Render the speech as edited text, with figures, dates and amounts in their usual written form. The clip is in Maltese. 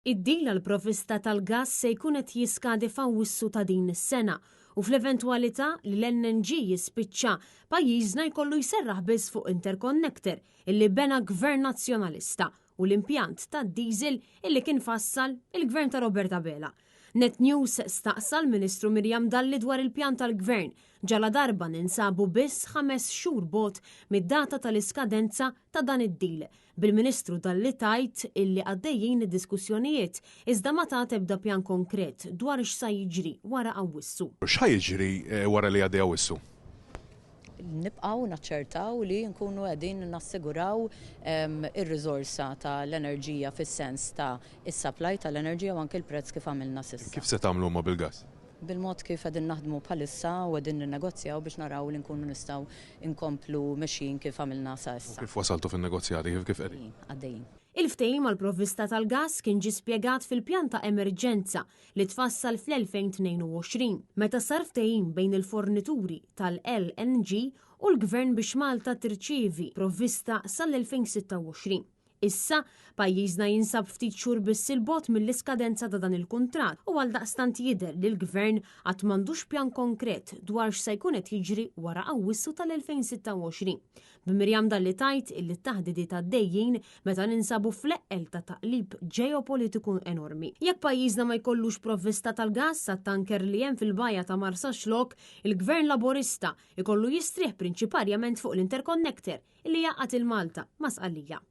Id-deal għall-provvista tal-gass se jkun qed jiskadi f'Awwissu ta' din is-sena u fl-eventwalità li l-LNG jispiċċa, pajjiżna jkollu jserraħ biss fuq interconnector illi bena Gvern Nazzjonalista u l-impjant tad-diesel illi kien fassal il-Gvern ta' Robert Abela. Net News staqsa l-Ministru Miriam Dalli dwar il-pjan tal-Gvern ġaladarba ninsabu biss ħames xhur bogħod mid-data tal-iskadenza ta' dan id-deal, bil-Ministru Dalli tgħid illi għaddejjin id-diskussjonijiet iżda ma tat ebda pjan konkret dwar x'sa jiġri wara Awwissu. X'ħa jiġri wara li jgħaddi Awwissu? Nibqgħu naċċertaw li nkunu qegħdin nassiguraw ir-riżorsa tal-enerġija fis-sens ta' is-supply tal-enerġija u anke l-prezz kif għamilna s'issa. Kif se tagħmlu imma bil-gass? Bil-mod kif qegħdin naħdmu bħalissa u qegħdin ninnegozjaw biex naraw li nkunu nistgħu nkomplu mexjin kif għamilna sa issa. U kif wasaltu fin-negozjati? Kif qegħdin? Għaddejjin. Il-ftehim għall-provvista tal-gass kien ġie spjegat fil-pjan ta' emerġenza li tfassal fl-2022, meta sar ftehim bejn il-fornituri tal-LNG u l-Gvern biex Malta tirċievi provvista sal-2026. Issa, pajjiżna jinsab ftit xhur biss 'il bogħod mill-iskadenza ta' dan il-kuntratt u għaldaqstant jidher li l-Gvern għad m'għandux pjan konkret dwar x'se jkun qed jiġri wara Awwissu tal-2026. B'Miriam Dalli tgħid illi t-taħdidiet għaddejjin meta ninsabu fl-eqqel ta' taqlib ġeopolitiku enormi. Jekk pajjiżna ma jkollux provvista tal-gass għat-tanker li hemm fil-bajja ta' Marsaxlokk, il-Gvern Laburista jkollu jistrieħ prinċiparjament fuq l-interconnector li jgħaqqad il-Malta ma' Sqallija.